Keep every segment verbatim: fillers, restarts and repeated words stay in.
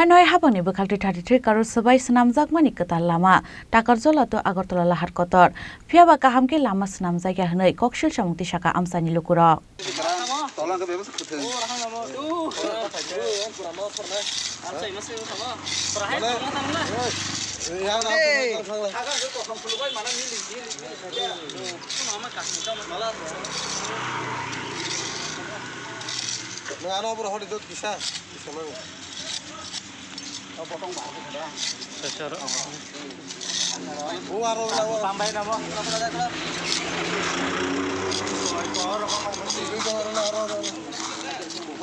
Hanoi habangni bwkhakti thirty three crore swbai swnamjakmani kwtal lama, Takarjala to Agartala lahar kotor. Phiyaba kaham khe lama swnamjakya hwnwi koksil samung tisaka amchaini lukurok. Nang ano bro hori dot kisa, kisa mang. Sesoro. O aro la o. Tambai na mo.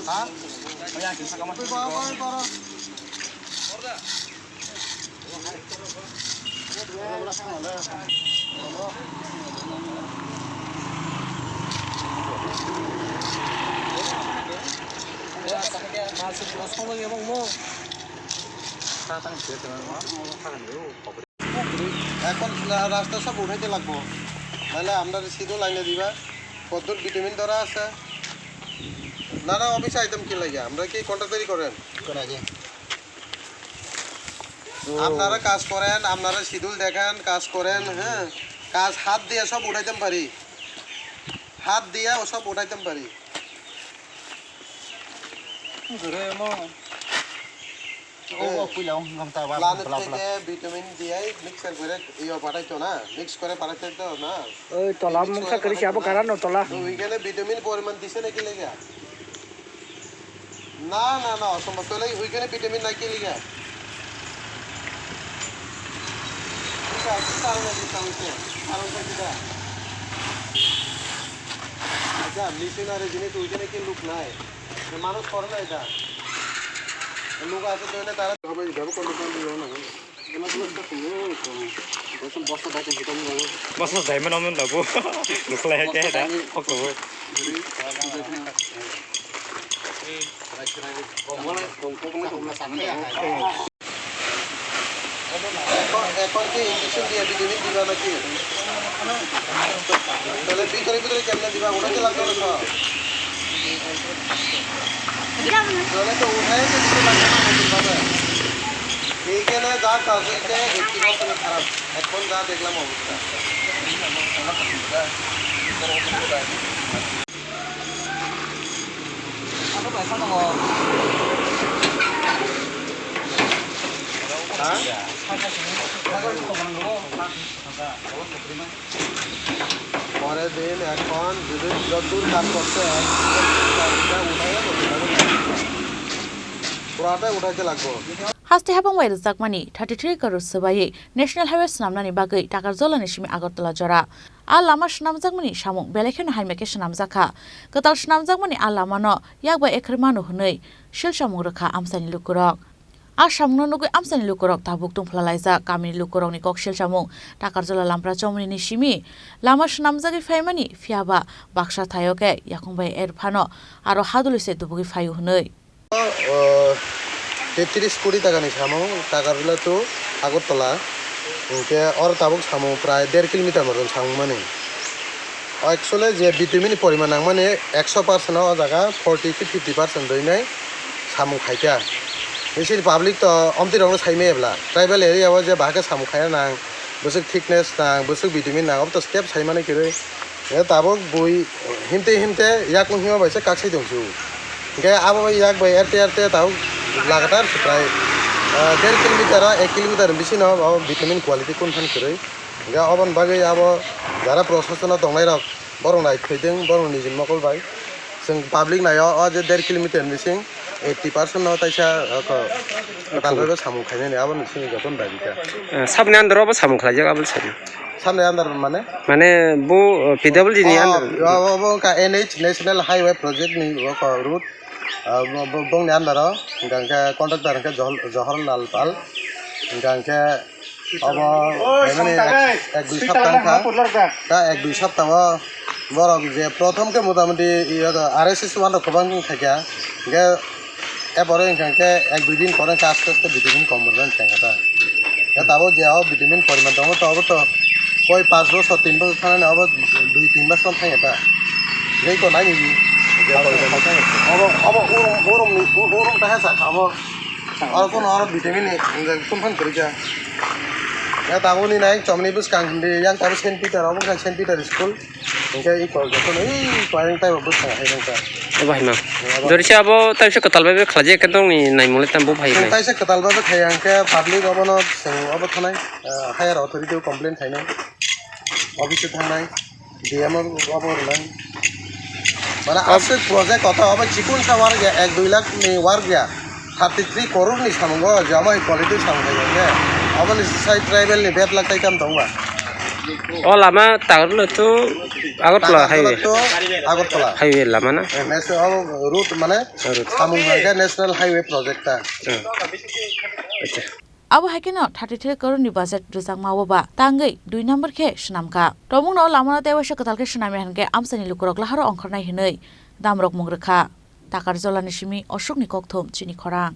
Ha? Oya kisa kama. এখন রাস্তা সব উঠাইতে লাগবো, নাহলে আমরা সিধু লাইনে দিবা। কদ্দুর ভিটামিন ধরা আছে, নানা অফিসে আইতাম কি লাগে? আমরা কি কন্ট্রাক্টরি করেন? আপনারা কাজ করেন, আপনারা শিডিউল দেখেন, কাজ করেন, হ্যাঁ, কাজ হাত দিয়ে সব উঠাইতাম পারি, হাত দিয়ে ও সব উঠাইতাম পারি। প্ল্যানেট থেকে ভিটামিন দিয়ে মিক্সার করে ইয়ে পাঠাইতো না, মিক্স করে পাঠাইতো না। ওই তলা মুখা করেছি, আবার কারানো তলা। তো ওইখানে ভিটামিন পরিমাণ দিছে নাকি লেগে? না, না, না, অসম্ভব। তাহলে ওইখানে ভিটামিন নাই কি লিগা? ঠিক আছে, কি কারণে দিতে হইছে? কারণটা কিটা? আচ্ছা, মিশনারি জিনিস ওইখানে কি লোক নাই? মানুষ করে না এটা। লোক আছে তো এনে তারা হবে, যাবে কোন দোকান দিয়ে না। Bosno dai mano mano bo. Nukhlai hai khe da. Oke bo. এখন কি ইঞ্জেকশন দিয়ে ভিটামিন দিবা নাকি? তাহলে ভিতরে ভিতরে কেমনে দিবা? ওটা কি লাগবে না তো? তাহলে তো উঠায় তো দিতে লাগবে না নতুনভাবে। এইখানে যা কাজ হয়েছে, একটি বছর খারাপ। এখন যা দেখলাম অবস্থা। হ্যাঁ? পরের দিন এখন যদি যতদূর কাজ করছে, পুরাটাই উঠাইতে লাগবো। Haste habang bai rwjakmani thirty three crore swbaiwi National Highway swnamnani bagwi Takarjala ni simi Agartala jora. A lama swnamjakmani samung belai kheno hamya khe swnamjak kha. Kwtal swnamjakmani a lamano yak bai ekhor mano hwnwi silsamung rwkha amchaini lukurok. A samungno nugwi amchaini lukurok tabuk tongphlalaijak. Kamini lukurokni kok silsamung Takarjala Lampra Chomoni ni simi lama swnamjagwi phaimani, phiyaba baksa thaio khe yakung bai er phano aro haduli se dubugwi phaio hwnwi. O, tetris koti takani samung, Takarjala to Agartala, hinkhe oro tabuk samung prai der kilometer moton samung mani. O, actually je bitumin ni poriman nangmani ekso percent o, o jaga forty ki fifty percent doi nai samung khaikha. Nisi public to omtwi rokno sai maya bwla, tribal area o je bahai khe samung khaina nang, bwswk thickness nang, bwswk bitumin nang, obo to step sai mani kwrwi. Hinkhe tabuk bui himte himte yakung hima bai se kaksai tong phio. Hinkhe abo bai yak bai erte erte tabuk lagatar se prai, ah, der kilometer o ek kilometer ni bisino abo vitamin quality kung phan kwrwi. Hinkhe oboni bagwi abo jara prosasono tongnai rok borok nai thwidwng borok niji mokol bai. Chwng public naio o je der kilometer ni bising eighty percent no taisa, ah, ko, kwtal bai bo samung khainani aboni simi jotono dabi kha. Eh, saboni under o bo samung khlaijak aboni simi. Saboni under mane? Mane bo, uh, P W D ni under. Oh, obo wngkha N H, National Highway Project ni wngkha route. Ah, bo, bo, bongni under o, hingkha hingkhe contractor hingkhe Johor-, Johorlal Pal. Hingkha hingkhe obo phaimani ek, ek dui sapta wngkha. Da ek dui sapta o borok je prothom khe motamoti iyo R S S one rok kwbang wng khaikha. Hingkhe Erpore hingkha hingkhe ek dui din pore hingkhe aste aste vitamin kom rwna hingkha ta. Ya tabuk je o vitamin poriman tongo to, obo to koi panch bosor, tin bosor thangnani obo dui tin mas man thangya ta. Jai ko nai ni. Obo, obo urum, urum ni, urum ta hesa kha obo. Oro phano oro vitamin ni wngkha, phano kwrwi kha. Ya tabukni nai chomni bwskang hindi, yang tabuk Saint Peter, obo wngkha Saint Peter school. Hingke i kol joto no i koyang taibo bwskang hai wngkha. Obo hai ma. Obo. Jori se abo taisa kwtal bai khlai je, ekhe tongni naimung le tam bo phai. Chwng taisa kwtal bai khlai, hingke public obono chwng obo thanai, eh, higher authority o complain khainai. Office o thangnai. D M o obo rwnai. Mane aswk project kota obo chikun sa wargya ek dui lakh ni wargya thirty three crore ni samungo je omo hai quality samung khaijak khe obo ni sai tribal ni bed lakh tai kam tongba. O lama Tagarlo to Agartala Tagartala highway. To Agartala. Highway lama na? Eh, nes-, obo route mane Route. Samung hwnkhe national highway project ta. Hmm. Acha. Abo hai kheno thirty three crore ni budget rwjakma o ba tangwi dui number khe swnamkha. Tomungno lamano tei waisa kwtal khe swnamya hinkhe amchaini lukurok laharo ongkhornai hinwi damrok mung rwkha. Takarjolani simi Ashokni kokthum chini khorang.